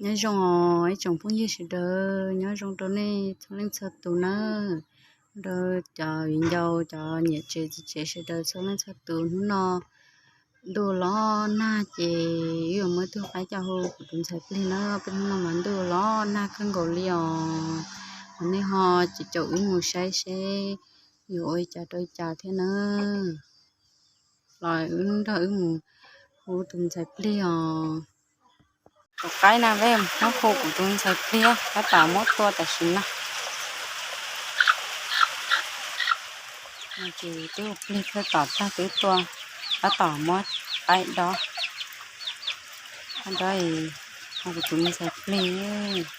Nyob zoo os ib tsoom phooj ywg sawv daws, nyob zoo rau nej txhua leej txhua tus nawb. Rau cov viv ncaus, cov niam tsev txiv tsev sawv daws txhua leej txhua tus, hnub no ntuj los nag ces wb yuav muab ib tug qaib coj hu kuv tus ntxhais plig na. Peb hnub no mas ntuj los nag kawg nkaus li os. Mas nej ho caum caum wb mus saib seb yuav ua li cas rau li cas thiab na. Los wb nrog wb mus hu tus ntxhais plig os. Tus qaib na, peb muab hu kuv tus ntxhais plig, tab tom muab tua tam sim no. Ces twb hu plig thawj tom tag twb tua, tab tom muab qaib dob, dob, hu kuv tus ntxhais plig.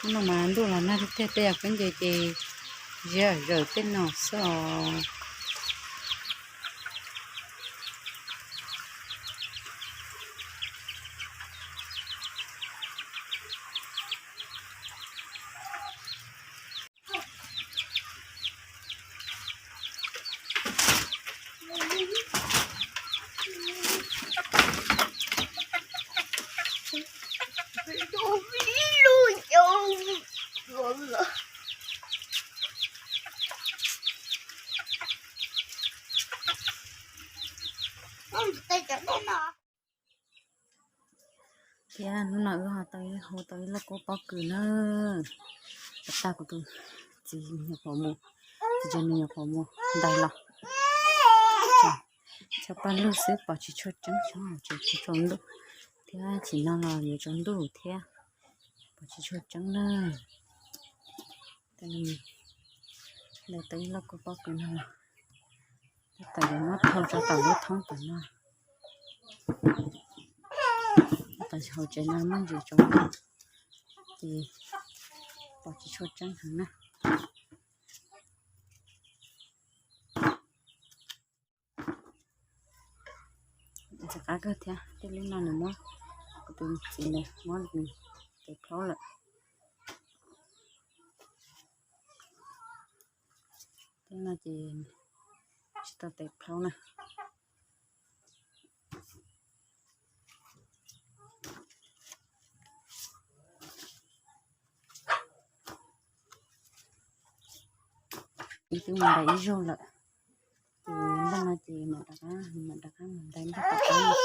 Hnub no mas ntuj los nag tiag tiag, tej yam khaub ncaws ces ziab zawm tej no xwb os. Thiab hnub no wb ho tau hu tau ib lauj kaub pob kws na. Tag kuv tus txiv nws nyuam qhuav mus, txiv tsev nws nyuam qhuav mus ntais los, txhaj paj lug xwb pom tsis tshua tseeb, tseem tsis tsaus ntuj, thiab tsis no los yuav tsaus ntuj thiab, pom tsis tshua tseeb na. Ntawm tau ib lauj kaub pob kws no los, tab tom yuav muab thau rau tom lub thoob tom no. Tab tom hauv tsev no muaj ntsis tsaus ntuj ces pom tsis tshua tseeb heev na. Ntxim qab kawg thiab, tej lub no nws muab, kuv tus txiv ntawd muab nws tes plhaub lawm. Tej no ces tsis tau tes plhaub na. Ib tug mus ntais ib zaug lawm, ces npaj no ces mam rov qab, mam rov qab mus ntais npaj tom qab.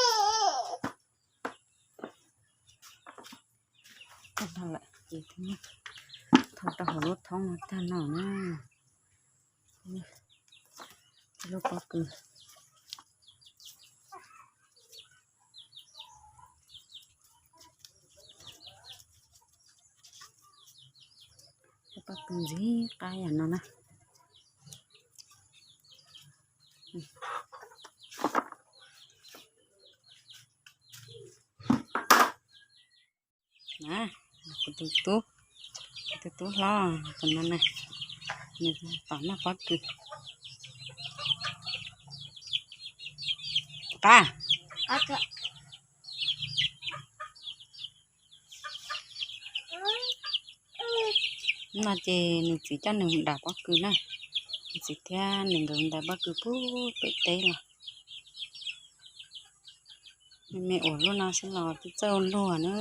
Tag nrho lawm ces thau rau hauv lub thoob no tag no na. Lub pob kws. Lub pob kws ntxim qab yam no na. Kuv tus tub, kuv tus tub hlob tus no na, nws tom noj pob kws. Qab. No ces nws txiv coj nws mus dam pob kws na. Nws txiv thiab nws nkawd ntais pob kws puag pem teb los. Me me uas lub no xwb los twb txawj luag na.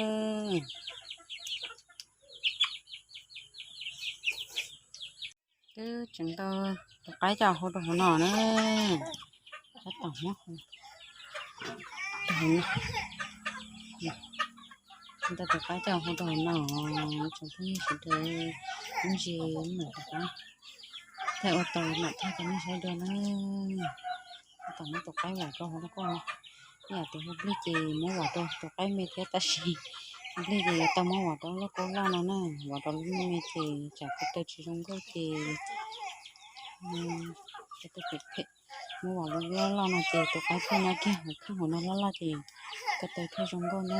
Twb tseem ntau tus qaib coj hu rau hauv no na. Tab tom muab, ntau tus qaib coj hu rau hauv no, tsoom phooj ywg sawv daws, ib ntsis mam rov qab thaij ua tau mam thaij rau nej saib dua na. Tab tom muab tus qaib vam rau hauv lub kauj no. Ib yam tias hu nplig ces muab vam rau tus qaib me thiab, tab sis hu nplig ces yuav tau muab vam rau lub kauj loj no na, vam rau lub me me ces tsam ko taw tsis zoo nkauj ces ko taw phem phem. Muab vam lub loj loj no ces tus qaib thiaj nyob kiag hauv khaj hauv no loj loj ces ko taw thiaj zoo nkauj na.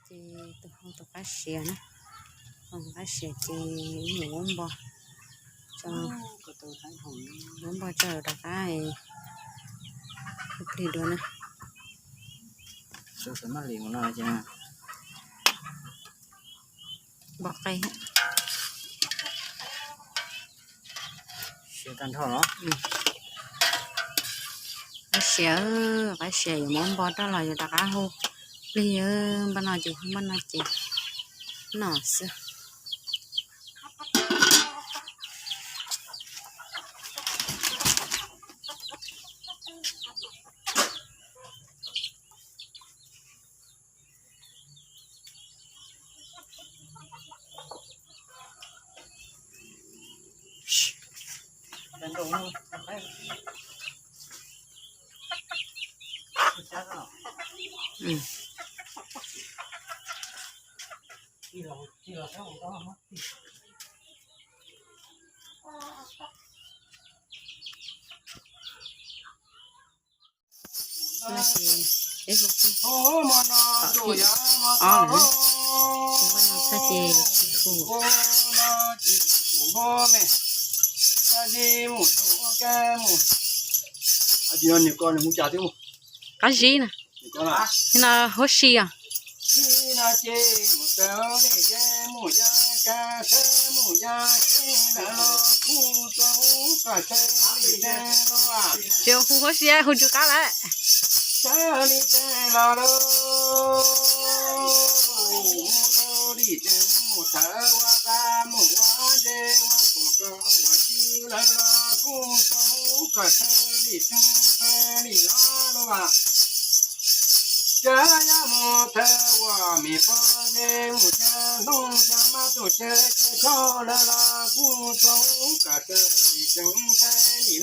Ces tus hau tus qab siav na, hau tus qab siav ces ib yam muab npo tso, muab npo tso rov qab hu plig dua na. Npo qe siav, qab siav, qab siav yuav muab npo rau los yuav rov qab hu plig. Npaj no ces, npaj no ces noj xwb. Tus npaj no txhaj ces hu. Qab zib na, no huab si os. Tsis hu huab si, hu tsw qab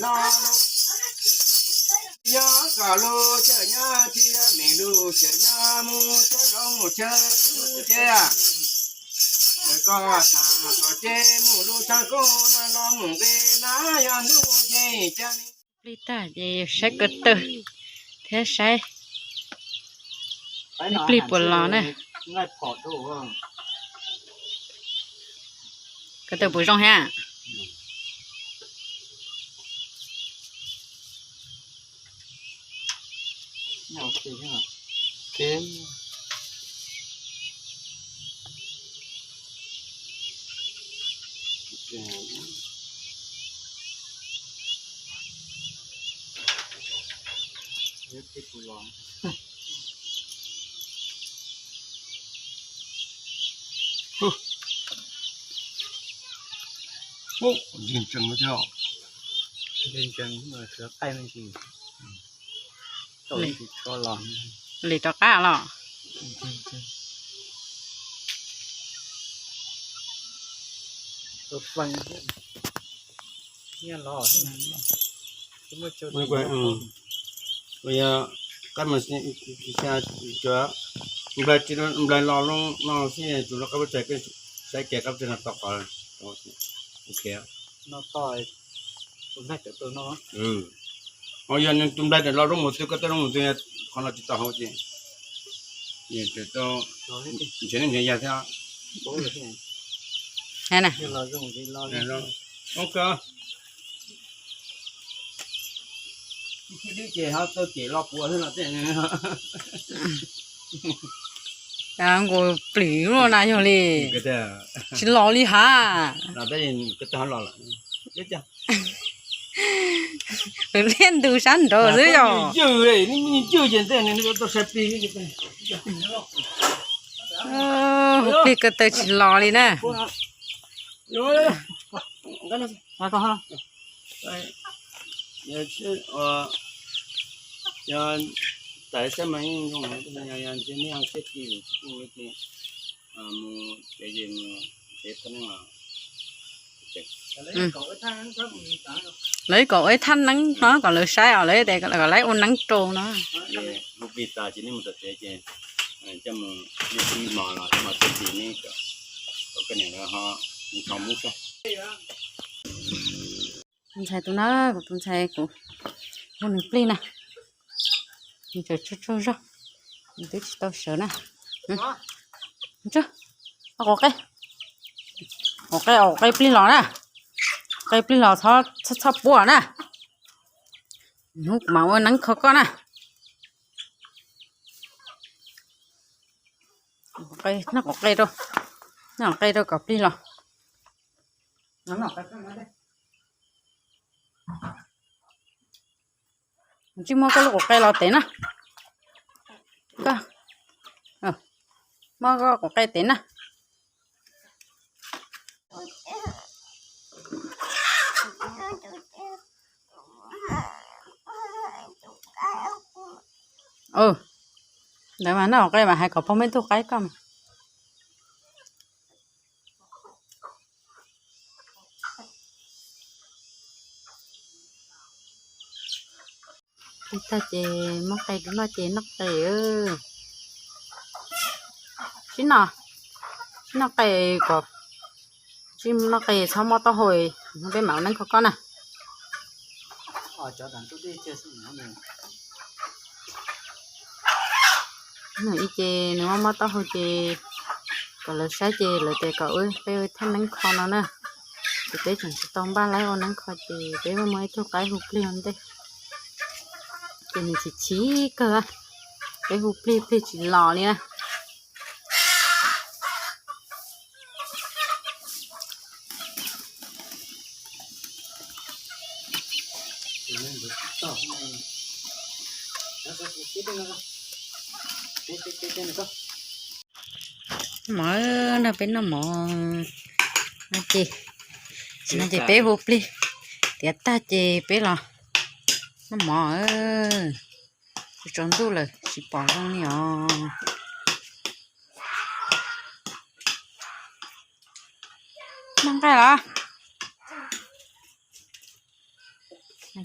lawm. Yog kom lub chaw nyob thiab me lub chaw nyob mus chaw los mus chaw twg thiab. Lawv koj xav kom ces mus lub tshaj koj no los mus nqe na yog ntuj ces cas. Plig tag ces saib ko taw thiab saib plig puas los na. Ko taw puas zoo thiab? Ntseeg tsees thiab, ntseeg tsees, sawv qaij me ntsis. Li rov qab los. Qab mas, nplai los lub no xwb, tus lub qab txag, saib kiag qab txag no tau qhov. Ho yog nws tus nplai los lub mus twg, koj tej lub mus twg, qhov no tsis tau hauv ces nws tau nrhiav neej nrhiav yaig thiab. Ces ho tau cem los puas xwb los tej. Nkaus plis lub no na yog li, tsis los li has. Lawv liaj ntug sab nraud xwb yog. Hu plig ko taw tsis los li na. Lawv ib kom ua ib thaj neeb no kom lawv saib os, lawv tias kom lawv ua neeb rau no. Tus ntxhais tus na, kuv tus ntxhais kuv hu nws plig na. Nws tseem tsaug tsaug zog, nws twb tsis tau sawv na. Quav qe, quav qe, quav qe plig los na. Qe plig los txhob, txhob puab na. Hnub kuv mam ua neeb kho koj na. Noj quav qe rau, noj quav qe rau kom plig los. Tsis muab koj lub quav qe los tev na. Koj, muab koj quav qe tev na. Ntawd mas noj quav qe mas hais kom pog me tug qaib koj mas. Plig tag ces muab qe rau noj ces noj qe. Sib noj, sib noj qe kom, sib noj qe txhob mob taub hau, peb mam ua neeb kho koj na. Nws ib ce nws mob mob taub hau ces kom lawv saib ces lawv tias kom wb peb ua thaj neeb kho no na. Ces peb tseem tsis tau npaj laib ua neeb kho ces peb muaj ib tug qaib hu plig ua ntej. Ces nws chim chim kawg, peb hu plig plig tsis los li na. Mov, nrog peb noj mov no ces, no ces peb hu plig tiav tag ces peb los noj mov. Tsaus ntuj lawm tsis pom zoo li os. Noj nqaij los?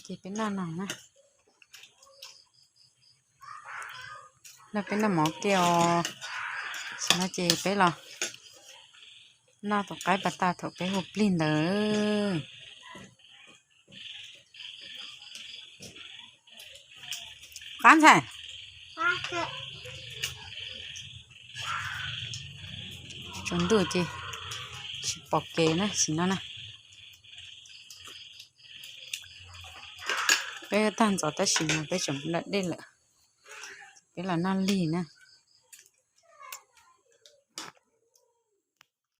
Ces peb noj no na. Nrog peb noj mov kiag os. Tam sim no ces peb los noj tus qaib pas tas thaum peb hu plig ntawd. Qab ntxhais. Tsaus ntuj ces tsis pom kev na, tam sim no na. Peb tag ntxov tab sis mas peb tseem nram dej lawm. Peb los noj lig na.